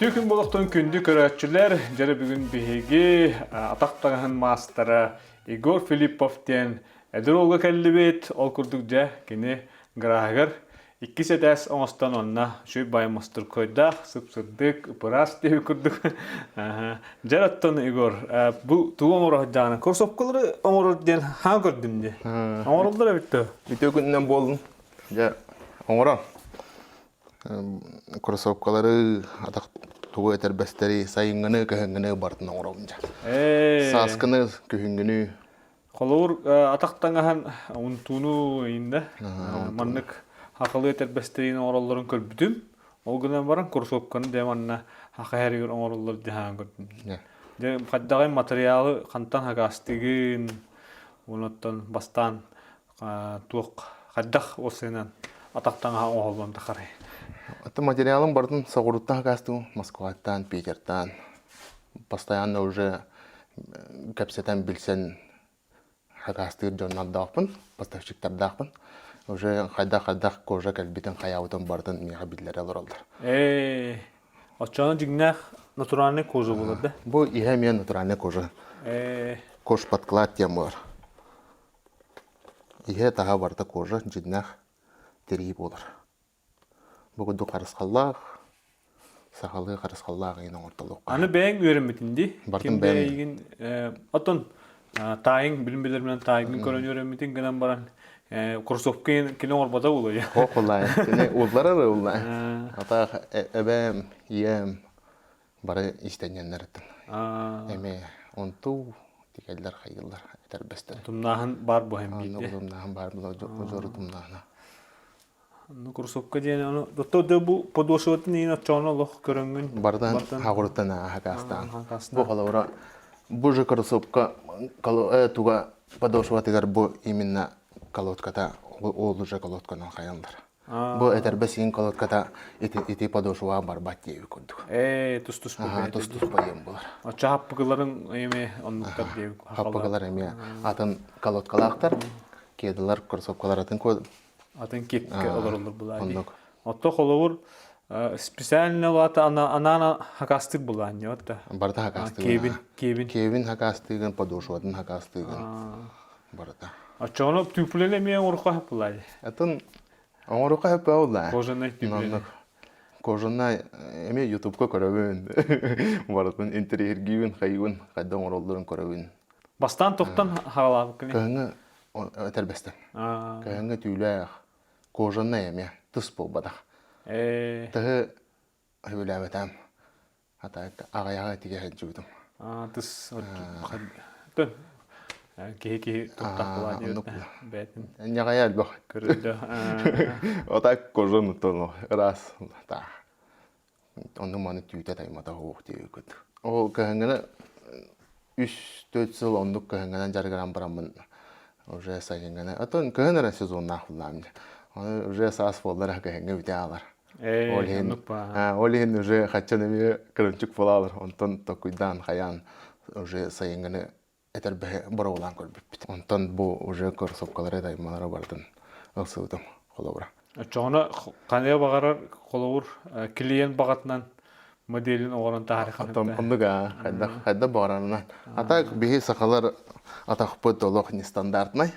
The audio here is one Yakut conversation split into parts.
Үтүө күн болохтон күндү көрөөччүлэр, дьэрэ бүгүн биһиги атах таҥаһын маастара Егор Филиппов диэн эдэр уолга кэллибит. Ол курдук дьэ кини гарааһыгар иккис этээс оҥостон онно үчүгэй баай мастыркойдаах, сып-сырдык, ыпыраас диэбит курдук. Дьэр оттон Егор, бу тугу оҥоро сылдьаҕын? Кроссовкалары оҥорор диэн хаан көрдүм дии. Оҥороллор эбит дуо? Үтүө күнүнэн буоллун. Дьэ, оҥорон. Кроссовкалары, атах тугу этэрбэстэри, сайыҥҥыны, кыһыҥҥыны барытын оҥоробун дьэ. Сааскыны, күһүҥҥүнү Холобур, атах таҥаһын унтууну иннэ маннык хахалыы этэрбэстэриин оҥороллорун көрбүтүм. Ол гынан баран кроссовканы дьэ манна хаха иһэригэр оҥороллор дьаһаан көрдүм. Дьэ хайдаҕай матырыйаалы хантан хакаастыгын, онуттан бастаан туох хайдах ол сыанан атах таҥаһа оҥоһуллан тахарай. Это материалым барытын соҕурууттан хакаастыгын Москваттан, Питертан. Постоянно уже кэпсэтэн билсэн хакаастыыр дьоннордоохпун, поставщиктардаахпын. Уже хайдах-хайдах кожа кэлбитин хайаабытын барытын миэхэ биллэрэ олороллор. Ээ, оччоҕуна дьиҥнээх натуральный кожа буолар да? Бу иһэ эмиэ натуральный кожа. Ээ. Кож подклад диэн буолар. Иһэ таһа барыта кожа дьиҥнээх тирии буолар. Бу курдук харысхаллаах, сахалыы харысхаллаах иһин оҥортолуохха. Аны бэйэҥ үөрэммитин дии. Бартын Ким бэйэм. бэйигин оттон таайыҥ билим билэрминэн таайгын көрөн үөрэммитин гынан баран кроссовка кини оҥорбото буолуо. Хоох улаай. Кини улларар уллай. Атаах эбээм, ийэм бары истэнньэннэриттэн. Эми онтуу тикэллэр хайыллар этэрбэстэр. Утумнааһын баар буһан биирде. Утумнааһын баар була удьуор утумнааһына. Ну, кроссовка диэн ону то бу подошватын иин оччоҕуна олох көрөҥҥүн Барытын хаҕырыттан хакаастаан. Бу холобура бу же кроссовка туга подошватыгар бу именно колодката ол уже колодканан хайаллар. Бу этэрбэс иин колодката ити ити подошваҕа барбат диэби курдук. Ээ тус-туспа тус-туспа диэн буолар. Оччо хаппыкыларын эми оннуктар диэби Хаппыкылар эмиэ атын колодкалаахтар, кедалар кроссовкалар атын Атын кипкэ олороллор булаа дии. Отто холобур специально улаата анаан хакастык булаан отта. Барыта хакастыгын. Кебин, кебин. Кебин хакастыгын, подошватын хакастыгын. Барыта. Оччоҕуна түүпүлэн эмиэ оҥоруохха сөп булаа дии. Атын оҥоруохха сөп буолла. Кожаный түүпүлэн. Кожаный эмиэ ютубка көрөбүн. Барытын интэриэһиргиибин, хайыыбын, хайда оҥороллорун көрөбүн. Бастаан тохтон хаалаабыккын. Кыһыҥҥы этэрбэстэн. Кыһыҥҥы түүлээх, кожаный эмиэ тыс буолбатах. Тыһы сөбүлээбэтээм. Ата аҕыйаҕы тигэ сылдьыбытым. Тыс киһи киһи туттах булаа бээтин. Ньаҕайа элбэх. Көрүллө. Ота кожан тоно ыраас таах. Онну маны түүтэ таймата суох диэбиккит. Ол кыһыҥҥыны үс-төрт сыл оннук кыһыҥҥынан дьарыгыран бараммын уже сайыҥҥыны отон кыһын эрэ сезоннаах буллаам дьэ. Оны уже саас буоллар кыһыҥҥы бүтэ аалар. Ол иһин ол иһин уже хаччан эмиэ кырынчык буолаалар. Онтон токуйдаан хайаан уже сайыҥҥыны этэрбэһи боруобалаан көрбүппүт. Онтон бу уже кроссовкалары таймалара барытын ылсыбытым холобура. Оччоҕуна хайа баҕарар холобур клиент баҕатынан моделин оҥорон таһаарыахха Оннук аа хайдах хайдах баҕарарынан. А так биһи сахалар атахпыт олох нестандартнай.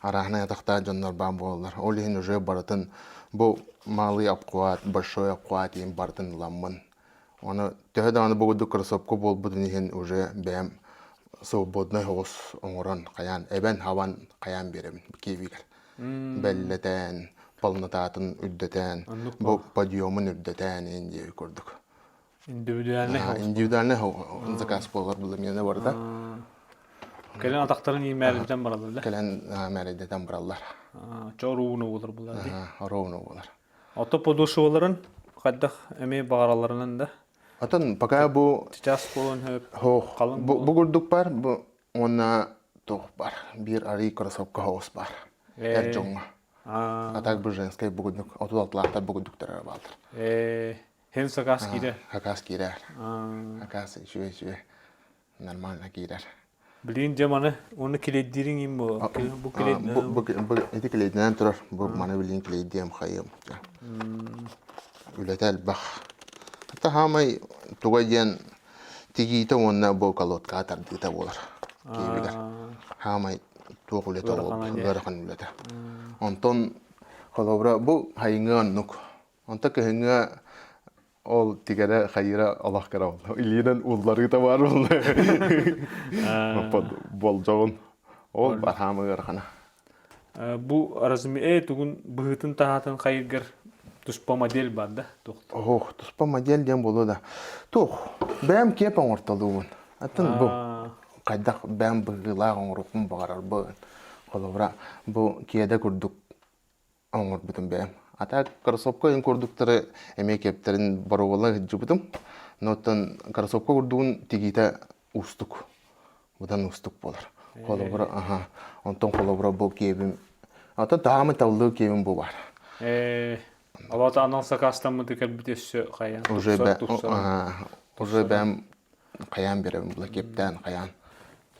Арааһынай атахтаах дьоннор баан буолаллар. Ол иһин уже барытын бу малый обхват, большой обхват диэн барытын ыламмын Ону төһө даҕаны бу курдук кроссовка буолбутун иһин уже бэйэм свободнай соҕус оҥорон хайаан эбэн-хабан хайаан биэрэбин киэбигэр. Бэллэтэн, полнотатын үрдэтэн, бу подъемун үрдэтэн иһин диэби курдук. Индивидуальный Индивидуальный заказ буолар булла барыта. Кэлэн атахтарын иимээрдэтэн бараллар да? Кэлэн мээрэйдэтэн бараллар. Чоруuna буолар булар дии. Оруuna буолар. Ото подошваларын хайдах эмиэ баҕаралларынан да? Отон пока бу Сейчас буолан хөп Хоох. халыҥ Бу, буолан. бу курдук бар, бу уонна туох бар. Биир арыы кроссовка хоҕус бар. Эр Ээ, дьоҥҥо. аа, А так бу женскай бу курдук 36-лаахтар бу курдуктар бааллар. ээ, һин сакаас киирэ. Хакас киирэр. Аа, Хакас үчүгэй үчүгэй. Нормально киирэр. Билигин дьэ маны уонна килиэйдиириҥ им бу бу килиэйд Бу бу бу ити килиэйдэнэн турар. Бу маны билигин килиэйдиэм хайыам. Үлэтэ элбэх. Это хаамай туга диэн тигиитэ уонна бу колодкаҕа тардыыта буолар киэбигэр. Хаамай туох үлэтэ ыарахан үлэтэ. Онтон холобура бу хайыҥы оннук. Онто кыһыҥҥы ол тигэрэ хайыра олох кыра буолла. Илиинэн улларыыта баар буолла. Болдьоҕун. Ол хаамай ыарахана. Бу размер тугун быһыытын таһаатын хайыргар туспа модель бар да туох? Ох, туспа модель диэн буолуо да. Туох, бэйэм киэп оҥортолуубун. Атын бу хайдах бэйэм быһыылаах оҥоруохпун баҕарарбын. Холобура, бу киэдэ курдук оҥорбутум бэйэм. А так кроссовка ыйын курдуктары эмиэ киэптэрин боруобалыы сылдьыбытым. Но оттон кроссовка курдугун тигиитэ уустук. Быдан уустук буолар. Холобура, аха. Онтон холобура бу киэбим Оттон таамы таллыы киэбим бу бар. Э, Алата анал сакаастаммыты кэлбит өссө хайаан Уже уже бэм хайаан берем була киэптээн хайаан.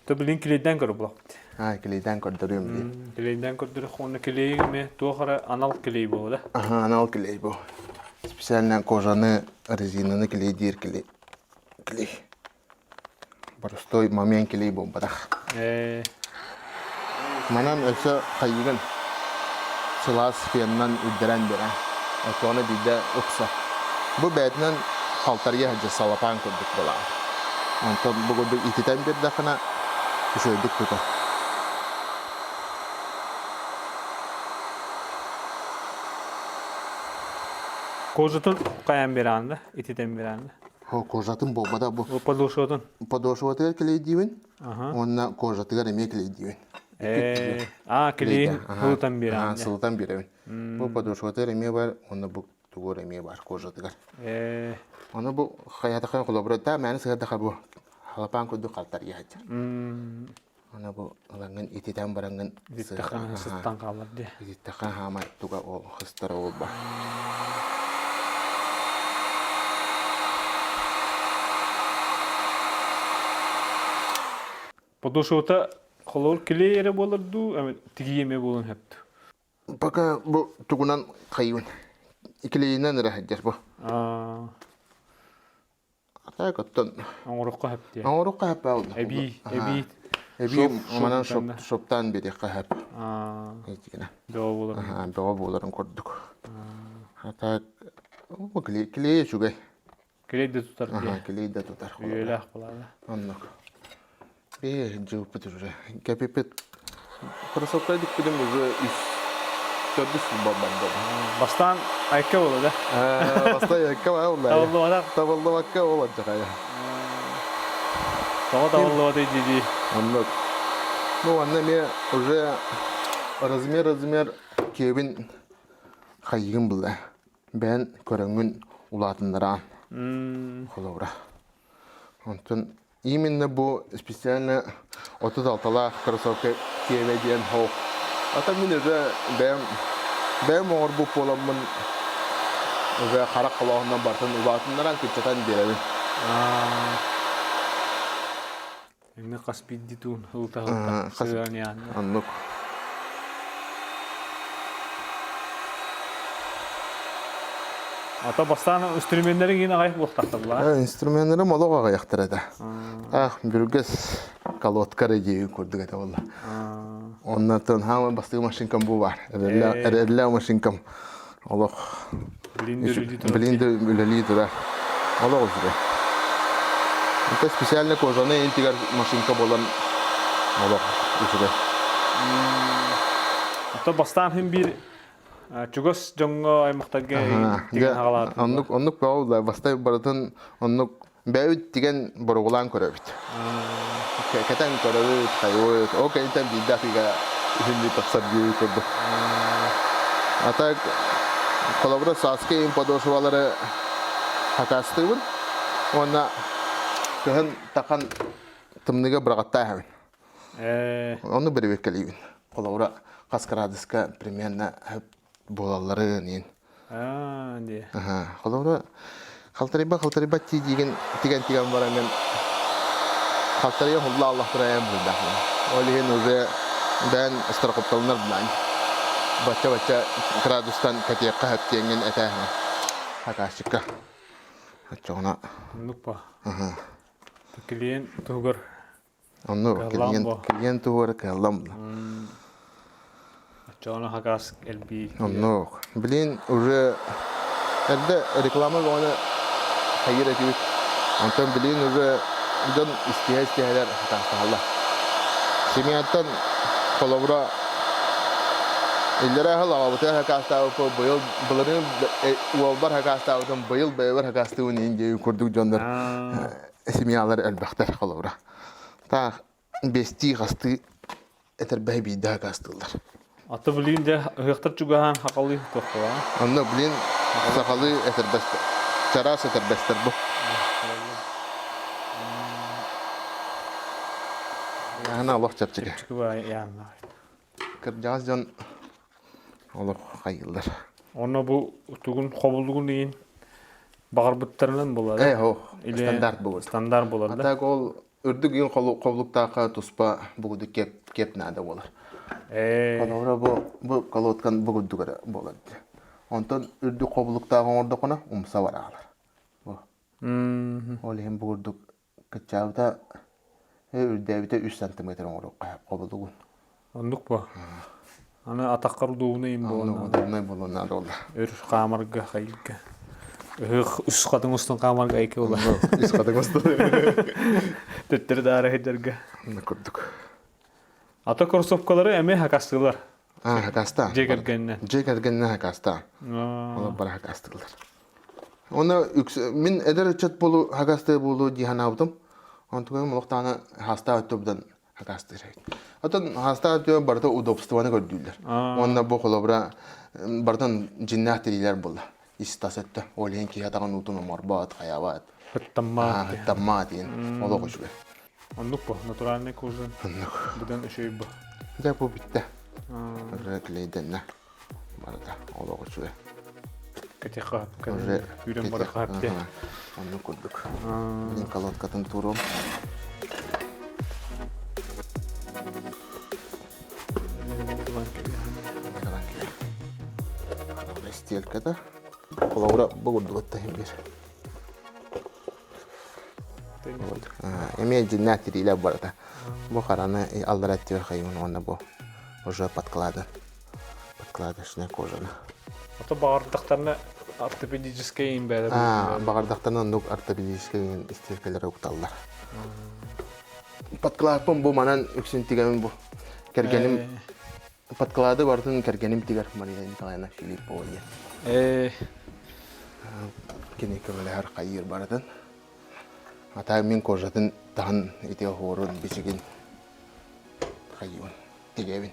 То билин клейден көрө булаппыт. Аа, клейден көрдөрүөм дии. Клейден көрдөрөх уонна клейиме туох эрэ анал клей буолла. Аха, анал клей бу. Специально кожаны, резинаны клейдиир клей. Клей. Боростуой момент клей буолбатах. Э. Манан өссө хайыгын сылаас феннан үрдэрэн берен. Отуона биирдэ ыкса. Бу бэйэтинэн халтарыйа сылдьар салапаан курдук буолаҕа. Онтон бу курдук ититэн биэрдэххинэ үчүгэйдик тутар. Кожатын хайан бирэҕин да? Ититэн бирэҕин да? Кожатын буолбата бу. Подошватын? Подошватыгар клейдиибин уонна кожатыгар эмиэ клейдиибин. А, клейин сылытан биэрэҕин. Сылытан биэрэбин. Бу подошватыгар эмиэ бар уонна бу тугур эмиэ бар кожатыгар. Ону бу хайатахан холобура да мээнэ сыһардаха бу халапаан курдук халтарыйа сылдьар. Аны бу ылаҥҥын ититэн бараҥҥын Ититтэххэ сыттан хаалар дии. Ититтэххэ хаамай туга ол хыстара ол бар. Подошвата холобур клей эрэ буолар дуу, тигии эмиэ буолуон сөп Пока бу тугунан хайыбын. Клейинэн эрэ сылдьар бу. Так оттон Оҥороххо сөп диye. Оҥороххо сөп ол. Эбии, эбии. Эбии манан шоптаан биэриэххэ сөп. Итигинэ. Бөҕө буоларын. Бөҕө буоларын курдук. Так клей үчүгэй. Клей да тутар диye. Клей да тутар. Үйэлээх буолаада. Оннук. Бээ, дьылпыт уже. Кэпипит кроссовка дикпитим уже үс төрдүс барбанда. Бастаан айка буола да? Бастаан айка буола. Табыллыбатах. Табыллыбакка буола дьахая. Тоҕо табыллыбатай дии Оннук. Ну, анна эмиэ уже размер-размер киэбин хайыгын булла. Бэйэн көрөҥҥүн улаатыннараан. Холобура. Онтон именно бу специально 36-лаах кроссовка киэбэ диэн хоох. Ата мин уже бэйэм бэйэм оҥорбут буоламмын уже харах холооһунан бартын улаатыннаран кыччатан биэрэбин. Эмне хас биирдии туун ылта ылта Оннук. Ата бастаан инструменнэрин иин аҕай буолтахталлар. Инструменнэрим олох аҕыйахтар этэ. Ах, бүргэс колодка эрэ диэбин курдук этэ буолла. Оннотон хааман бастакы машинкам бу бар. Эрэллээх машинкам олох Блин да үлэлии турар. Олох үчүгэй. Это специально кожаный интигэр машинка буолан олох үчүгэй. Ото бастаан хин биир чугас дьоҥҥо аймахтарга тигэн хаҕалаат. Оннук оннук баҕа бастай барытын оннук Бэйэбит тигэн боругулаан көрөбүт. Кэтэн көрөбүт, хайыбыт. Ол кэнниттэн биирдэ атыыга үһүннүү тахсар диэбит курдук. А так, холобура, сааскы им подошвалары хакаастыыбын уонна кыһын тахан тымныыга быраҕаттааһабын. Ону бэрэбиэркэлиибин. Холобура, хас кыраадыска примерно буолалларын иин. Аа, дии. Аха. Холобура, халтарыйба халтарыйбат тии диигин тигэн-тигэн бараҥын халтарыйа хулла аллахтарайан булдаахмын. Ол иһин уже бэйэн страховкаланар булаан. Бачча-бачча градустан кэтиэххэ сөп диэҥҥин этээһин. Хакаасчыкка. Оччоҕуна Оннук ба. Клиент туһугар Онно кыһаллаан клиент бо. клиент туһугар кыһаллам. Оччоҕуна хакаас элбии киирэр. Оннук. Билин уже эрдэ реклама бөҕөнү хайыр этибит. Онтон билин уже дьон истиһэ-истиһэлэр хакаастаһаллар. Семьяттан холобура иллэрээ сыл аҕабытыгар хакаастаабыппыт, быйыл былырыын уолбар хакаастаабытым, быйыл бэйэбэр хакаастыыбын иин диэн курдук дьоннор семьялар элбэхтэр холобура. Таах бэстии хастыы этэрбэһи биирдэ хакаастыыллар. Аты блин дьэ ыһыахтар чугаһаан хахалыы туохтала. Онно блин сахалыы этэрбэстэр чараас этэрбэстэр бу. Яһана олох чэпчэки. Чэпчэки баай яанна. Кырдьаҕас дьон олох хайыыллар. Онно бу тугун хобулугун иин баҕарбыттарынан буолар. Э, о, стандарт буолар. Стандарт буолар А да. так ол үрдүк иин хобулуктаахха туспа бугуду кеп кеп наада буолар. Э. Холобура бу бу колодкан бугурдук эрэ буолар. Онтон үрдүк хобулуктаах оҥордоххуна умса бараалар. Бу. Ол иһин бугурдук Кыччаабыта үрдээбитэ үс сантиметр оҥоруохха хобулугун. Оннук бо. Аны атаххар удуобунай им буолан. Удобнай буолуон наада буолла. Өр хаамарга хайырга. Ыһыах үс хатыҥ устун хаамарга айка була. Үс хатыҥ устун. Төттөрү даара сылдьарга. Курдук. Ата кроссовкалары эмиэ хакастыылар. А, хакастаан. Дьиэ кэргэнинэн. Дьиэ кэргэнинэн хакастаан. Олор бары хакастыылар. Онно мин эдэр ыччат буолу хакастыы буолу дии санаабытым. Онтукайым олохтааны хастаа өттүбүтэн хакастыыр эбит. Оттон хастаа өттүбүтэн барыта удобствоны көрдүүллэр. Уонна бу холобура барытын дьиннээх тириилэр буолла. Ис-тас өттө. Ол иһин киһи атаҕын уутун оморбот, хайабат. Ыттаммаат. Ыттаммаат диэн олох үчүгэй. Оннук бу, натуральный кожа. Оннук. Быдан үчүгэй бу. Дьэ бу бүттэ. Уже клейдэннэ. Барыта олох үчүгэй. Кэтиха күүрэн бара хаапте. Оннук курдук. Мин колодкатын туруом. Стельката. Холобура бу курдук оттоһун бир. Эмиэ дьиннээх тириилээх барыта. Бу хараны аллара өттүгэр хайыын уонна бу уже подкладын. Подкладочная кожаны. Ото баҕардахтарына ортопедическай иин бэйэлэр Баҕардахтарына оннук ортопедическай иин истиэркэлэри укталлар. Подкладпын бу манан үксүн тигэмин бу. Кэргэним Подклады барытын кэргэним тигэр Мария Николаевна Филиппова диэн. Э Кини көмөлөһөр хайыыр барытын. Ата мин кожатын таһын ити оһуорун бичигин хайыыбын тигэбин.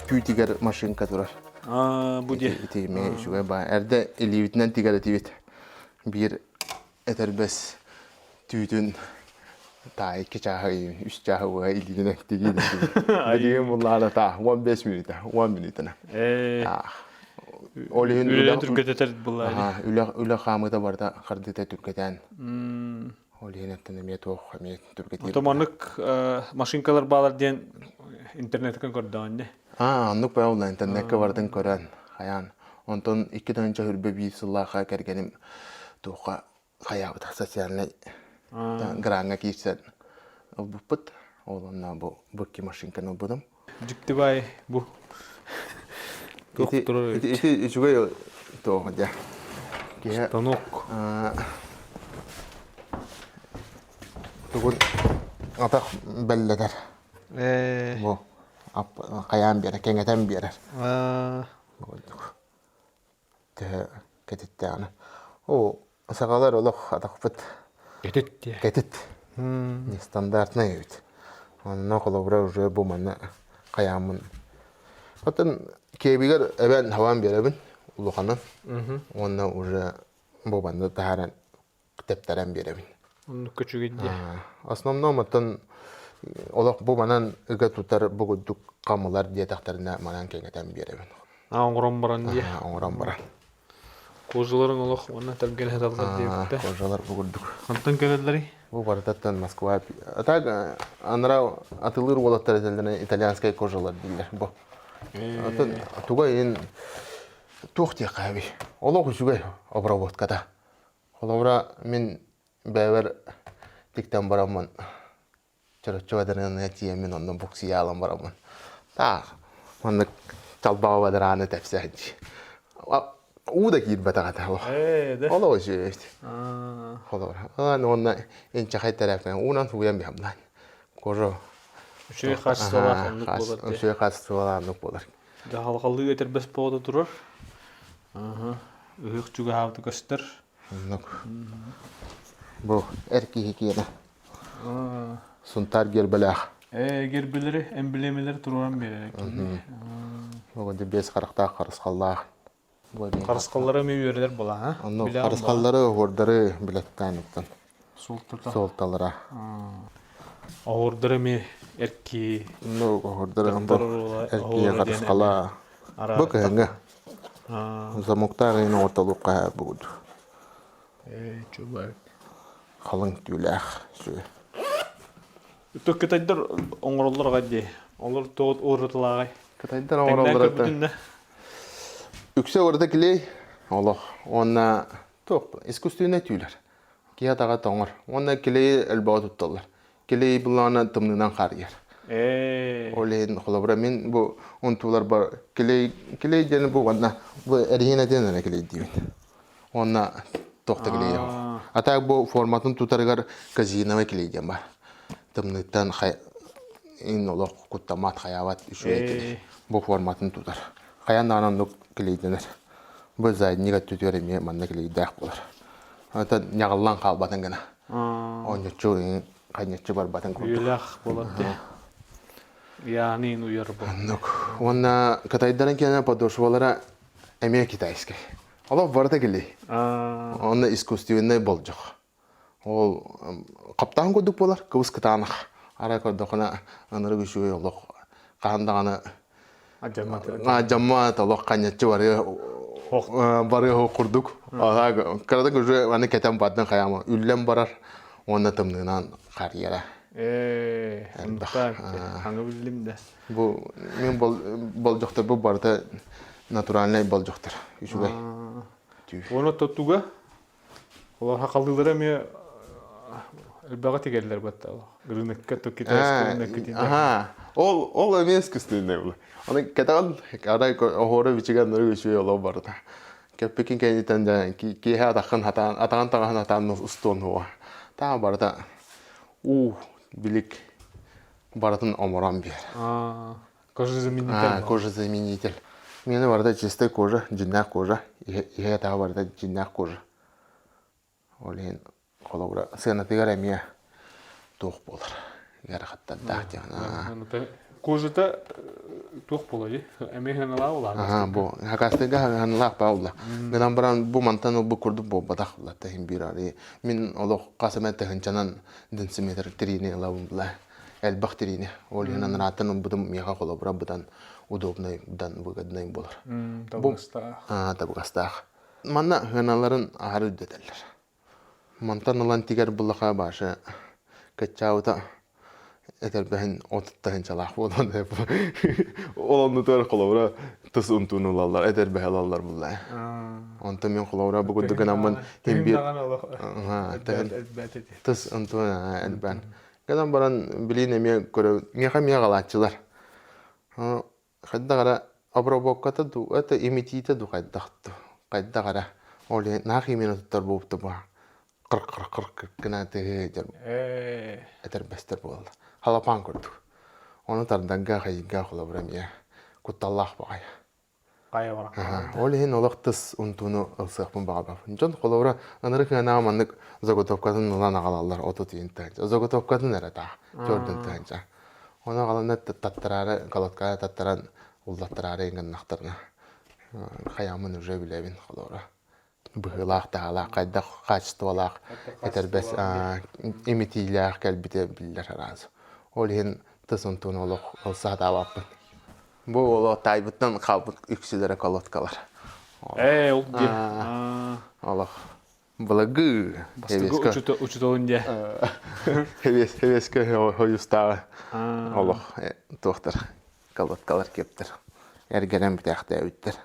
Түүтигэр машинка турар. Аа, бу дии. Ити эмиэ үчүгэй баа. Эрдэ илиибитинэн тигэр этибит. Биир этэрбэс түүтүн таа икки чааһы, үс чааһы быһа илиинэн тигиин Билигин буллаана таа 15 мүнүүтэ, 10 мүнүүтэнэ. Ээ. Ол иһин Үлэ түргэтэтэр буллаана. Үлэ үлэ хаамыыта барыта хардыыта түргэтээн. Ол иһин эттэн эмиэ туох эмиэ түргэтиир. Ото маннык машинкалар баалар диэн интернетке көрдөөн дии. Аа, оннук баа интернетке барытын көрөн, хайаан. Онтон 2021 сыллаахха кэргэним туохха хайаабыта социальнай граҥҥа киирсэн ылбыппыт. Ол онно бу бу машинканы ылбытым. Дьикти баай бу. Туох турар Ити ити үчүгэй туох дьэ. Киһи Станок. Тугун атах бэллэтэр. Бу хайаан биэрэр, кэҥэтэн биэрэр. Төһө кэтиттэҕинэ. Оо, сахалар олох атахпыт Кэтит диэ. Кэтит. Нестандартный эбит. Онно холобура уже бу манна хайааммын. Оттон киэбигэр эбэн хабан биэрэбин улаханын. Уонна уже бу манна таһааран тэптэрэн биэрэбин. Оннук үчүгэй диэ. Основном оттон олох бу манан ыга тутар бу курдук хамылар диэтэхтэринэ манан кэҥэтэн биэрэбин. А оҥорон баран диэ. Оҥорон баран. Кожаларыҥ олох уонна тэлгэнэ сыталлар диэбиттэ. Кожалар бу курдук. Хантан кэлэллэрий? Бу барытаттан Москва. А так анараа атылыыр уолаттар этэллэринэн итальянскай кожалар дииллэр бу. Оттон туга иһин туох диэххэ эбий? Олох үчүгэй обработката. Холобура мин бэйэбэр тиктэн бараммын Чороччу бадарыаныга тиийэммин онно буксуйаалан барабын. Таах, маннык чалбаҕа бадарааны тэпсээччи. Уу да киирбэтэх этэ олох. Олох үчүгэй. Холобура. Уонна инчэхэй тэрээпкэ уунан сууйан биһамнаан. Кожа Үчүгэй хаачыстыбалаах оннук буолар. Үчүгэй хаачыстыбалаах оннук буолар. Дьаһалҕалыы этэрбэс буола турар. Ыһыах чугаһаабыта көстөр. Оннук. Бу эр киһи киэнэ. Сунтаар гербэлээх. Ээ, гербэлэри, эмблемэлэри туруоран биэрэр кини. Бу биэс харахтаах харысхаллаах. Харысхаллары эмиэ үөрэлэр була, а? Онно харысхаллары, оһуордары билэттээн оттон. Суолтата. Суолталара. Оһуордары эмиэ эрки. Ну, оһуордары эрки харысхала. Бу кыһыҥҥы. Замоктаах иһин оҥортолуохха бугут. Ээ, чубай. Халыҥ түүлээх сүө. Кытайдар оҥороллор аҕай дии. Олор тоҕо уратылааҕай? Кытайдар оҥороллор көрбүтүн Үксэ урата клей олох. Уонна туох искусственнай түүлэр. Киһи атаҕа тоҥор. Уонна клейи элбэҕи тутталлар. Клей былаана тымныынан хаарыйар. Ээ. Ол иһин холобура мин бу унтууларбар клей клей диэн бу уонна бу эриһиэнэ диэн эрэ клейдиибин. Уонна туох да клейэ суох. А так бу форматын тутарыгар казиновый клей диэн бар. Тымныыттан ин олох куттаммат, хайаабат үчүгэй клей. Бу форматын тутар. Хайаан даҕаны оннук клейдэнэр. Бу задник өттүтүгэр эмиэ манна клейдээх буолар. Это ньаҕыллан хаалбатын гына. Онньуччу ханньаччы барбатын курдук. Үйэлээх буолар дии. Яанин уйар бу. Оннук. Уонна кытайдарын киэнэ подошвалара эмиэ китайскай. Олох барыта кили. Онно искусственнай болдьох. Ол хаптаан курдук буолар, кыбыс кытаанах. Арай көрдөххүнэ ынырык үчүгэй олох хаһан даҕаны дьаммат олох ханньаччы барыа барыа курдук. Кыратык уже аны кэтэн бардын хайаама үллэн барар уонна тымныынан харыйара. Ээ, аны биллим да. Бу мин болдьохторбут барыта натуральнай болдьохтор. Үчүгэй. Уонна туга Олор хахалыылара эмиэ элбэҕи тигэллэр батта. Рынокка то китайский рынокка тиийдэ. Аха. Ол ол эмиэ искусственный була. Оны кэтэҕин арай оһуора бичигэн нөрү үчүгэй олоо барыта. Кэппикин кэнниттэн дьэ киэһэ атаххын хатаан атаҕын таҕаһын атаан устуон хуа. Таа барыта уу билик барытын оморон биэр. Кожезаменитель. Кожезаменитель. Миэнэ барыта чистай кожа, дьиннээх кожа. Иһэ атаҕа барыта дьиннээх кожа. Ол иһин холобура сыанатыгар эмиэ туох буолар. Ыарахаттардаах диэн. Кожата туох буолар Эмиэ ханалаах улахан. Бу хакастыга ханалаах баалла. Гынан баран бу мантан ылбыт курдук буолбатах булла иһин биир арыы. Мин олох хас эмэ тыһынчанан дециметр тириини ылабын була. Элбэх тириини. Ол иһин анарааттан ылбытым миэхэ холобура быдан удобный, быдан выгодный буолар. Табыгастаах. Табыгастаах. Манна сыаналарын аһары үрдэтэллэр. Мантан ылан тигэр буллаха башы кыччаабыта этэрбэһин отуттаһынчалаах буолан ол оннутугар холобура тыс унтууну ылаллар этэрбэһи ылаллар булла. Онтон мин холобура бу курдук гынаммын тин биир тыс унтуун элбээн. Гынан баран билин эмиэ көрө миэхэ эмиэ аҕалааччылар. Хайдах эрэ обработката дуу, это имитиитэ дуу хайдах дуу, хайдах эрэ ол иһин наах именно туттар буолбута кыр-кыр-кыр гына тыһы этэрбэстэр буолла. Халапаан курдук. Ону тарданга хайыга холобура эмиэ кутталлаах баҕайы. Ол иһин олох тыс унтууну ылсыахпын баҕарбаппын. Дьон холобура ынырык ыанааҕа маннык заготовкатын ылан аҕалаллар 30 тыһыынча. Заготовкатын эрэ таах 4 тыһыынча. Ону аҕаланна таттараары, колодкаҕа таттаран уллаттараары гыннахтарына хайааммын уже билэбин холобура. Быһыылаах-таһаалаах, хайдах хаачыстыбалаах этэрбэс имитиилээх кэлбитэ биллэр араас. Ол иһин тыс унтууну олох ылса сатаабаппын. Бу олох таайбыттан хаалбыт үксүлэрэ колодкалар. Ээ, ол диэ. Олох былыргы Бастакы учуталын диэ. Хевескэ хойустааҕы олох туохтар колодкалар кептер эргэрэн бүтээхтээбиттэр.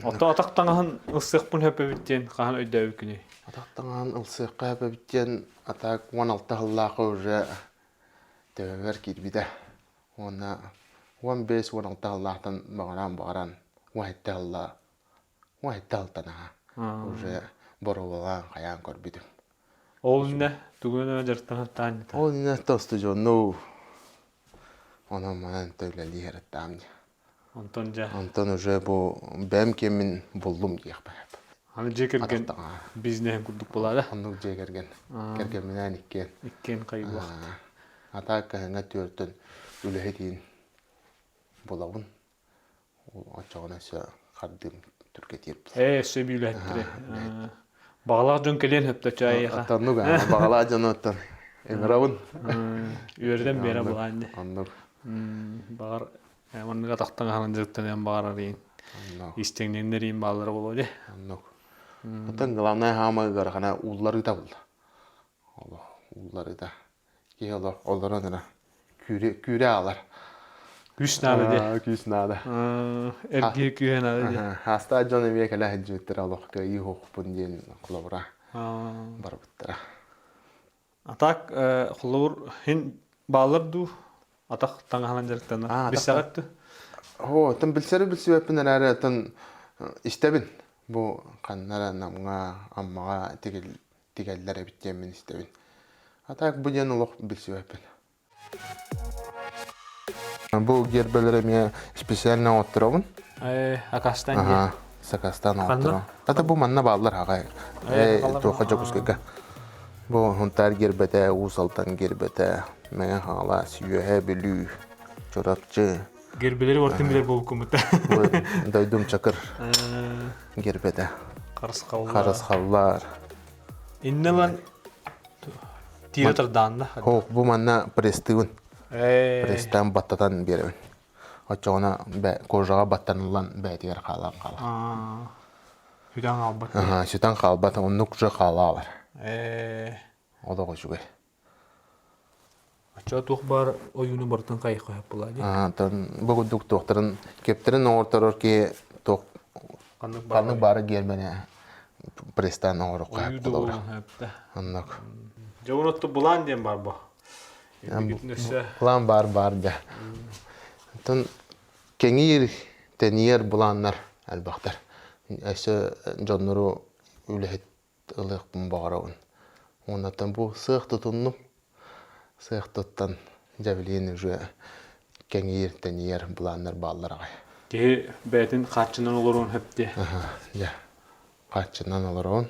Ото атах таҥаһын ылсыахпын хөпөбүт диэн хаһан өйдөөбүккүнүй? Атах таҥаһын ылсыахха хөпөбүт диэн атак 16 сыллаахха уже төбөбөр киирбитэ. Уонна 15-16 сыллаахтан баҕаран баҕаран 17 сылла 17 сылтан аха уже боруобалаан хайаан көрбүтүм. Ол иннэ тугунан дьарыктанаттаан Ол иннэ тостудьуоннуу онон манан үлэлии сырыттаам дии. Онтон дьэ. Онтон уже бу бэйэм киэммин буллум диэх баһап. Аны дьиэ кэргэн бизнеһин курдук буолаада. Оннук дьиэ кэргэн. Кэргэмминээн иккиэн. Иккиэн хайбах. Ата кыһыҥҥа түөртөн үлэһитиин булабын. Оччоҕуна өссө хардыым түргэтиир. Ээ, өссө бүүлэһиттэрэ. Баҕалаах дьон кэлиэн сөптө чайыха. Оттоннук баҕалаах дьону оттон ыҥырабын. Үөрдэн биэрэ булаан. Оннук. Баҕар маннык атахтан аһанан дьарыктаныан баҕарар иин. Истиҥнэннэр иин бааллара буолуо дии. Оннук. Оттон главное хаама ыарахана уулларыыта булла. Олох уулларыыта. Киһи олох олорон эрэ күүрэ күүрэ аалар. Күүс наада дии. Күүс наада. Эргиир күүһэ наада дии. Хаастаах дьон эмиэ кэлэ сылдьыбыттара олох кыайыы суохпун диэн холобура барбыттара. А так холобур хин баалар дуу атах таҥаһынан дьарыктанар. Билсэҕит дуу? Оо, оттон билсэри билсибэппин эрээри оттон истэбин. Бу ханна эрэ Намҥа, Аммаҕа тигэллэр эбит диэммин истэбин. А так бу диэн олох билсибэппин. Бу гербэлэр эмиэ специально оҥотторобун. Акастан диye. Сакастан оҥотторобун. Ата бу манна бааллар аҕай. Туохха Дьокуускайга. Бу Хунтаар гербэтэ, Уус Алдан гербэтэ, Мэҥэ Хаҥалас, Үөһээ Бүлүү, Чурапчы. Гербэлэри бартын билэр буолбуккун Дойдум Чакыр гербэтэ. Харысхаллар. Харысхаллар. Иннэ ылан тиэрэ тардаанна. Хоох бу манна пресстыыбын. Пресстаан баттатан биэрэбин. Оччоҕуна кожаҕа баттаныллан бэйэтигэр хаалан хаалар. Сүтэн хаалбат. Сүтэн хаалбат, оннук уже хаалаалар. Олох үчүгэй. Оччо туох баар ойууну барытын хайыхха буолаа дии. Антон бу курдук туохтарын кептэрин оҥорторор киһи туох ханнык баары гермэне престан оҥорукка холобура. Оннук. Дьэ онотто булаан диэн бар бу. План бар бар да. Онтон кэҥиир, тэнийэр былааннар элбэхтэр. Өссө дьоннору үлэһит ылыахпын баҕарабын. Уоннаттан бу сыах тутуннум. Сыах туттан дьэ уже кэҥиир, тэнийэр былааннар бааллар аҕай. Киһи бэйэтин хааччынан олоруон сөп дии. Дьэ, хааччынан олоруон.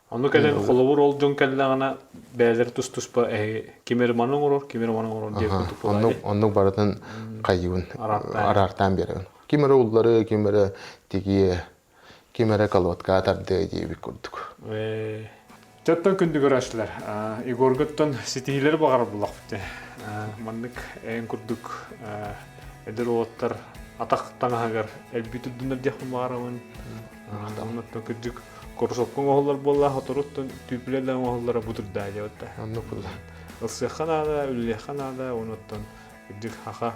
Ону кэлэн холобур ол дьон кэллэҕинэ бэйэлэрэ тус-туспа эһи ким эрэ маны оҥорор, ким эрэ маны оҥорор диэн курдук буолаа Оннук, оннук барытын хайыыбын, араартаан биэрэбин. Ким эрэ уллары, ким эрэ тигиэ, ким эрэ колодка тардыа диэбит курдук. Чоттон күндү көрөөччүлэр, Егоргыттан ситиһиилэри баҕарар буллахпыт. Маннык эн курдук эдэр уолаттар атах таҥаһыгар элбии турдуннар диэхпин баҕарабын. Оннуттан кырдьык корсокко оҥоһуллар буолла, хоторуттан түүпүлэлэр оҥоһуллара бу турдаа диэбитэ. Оннук буолла. Ылсыахха наада, үлэлиэххэ наада, онуттан кырдьык хаха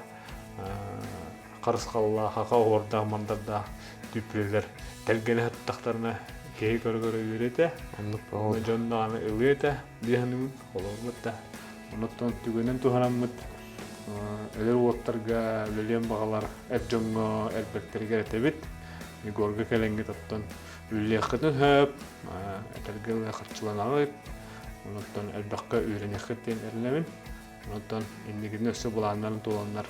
харысхаллаах, хаха оһуордаах, мандардаах түүпүлэлэр тэлгэнэ сыттахтарына киһи көрө-көрө үөрүө этэ. Оннук Онно дьон даҕаны ылыа этэ дии саныыбын, холобурбут да. Онуттан түгэнин туһанаммыт өлөр уоттарга үлэлиэн баҕалар эр дьоҥҥо элбэктэригэр этэбит. Егорга кэлэҥҥит оттон үлэлиэххитин сөп, этэргэ дылы харчыланаҕыт, онуттан элбэххэ үөрэниэххит диэн эрэнэбин. Онтон инникитин өссө былааннарын туоланнар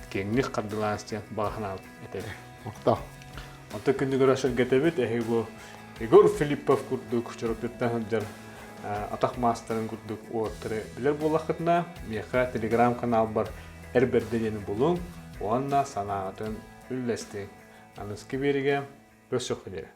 киэҥник хардылаас диэн баҕа санаабыт этэбин. Махтал. Онтон күндү сэргэтэбит эһиги бу Егор Филиппов курдук Чурапчыттан сылдьар атах маастарын курдук уолаттары билэр буоллаххытына, миэхэ телеграм-каналбар Эр бэрдэ диэни булуҥ уонна санааҕытын үллэстиҥ. Аныгыскы биэригэ көрсүөххэ диэри.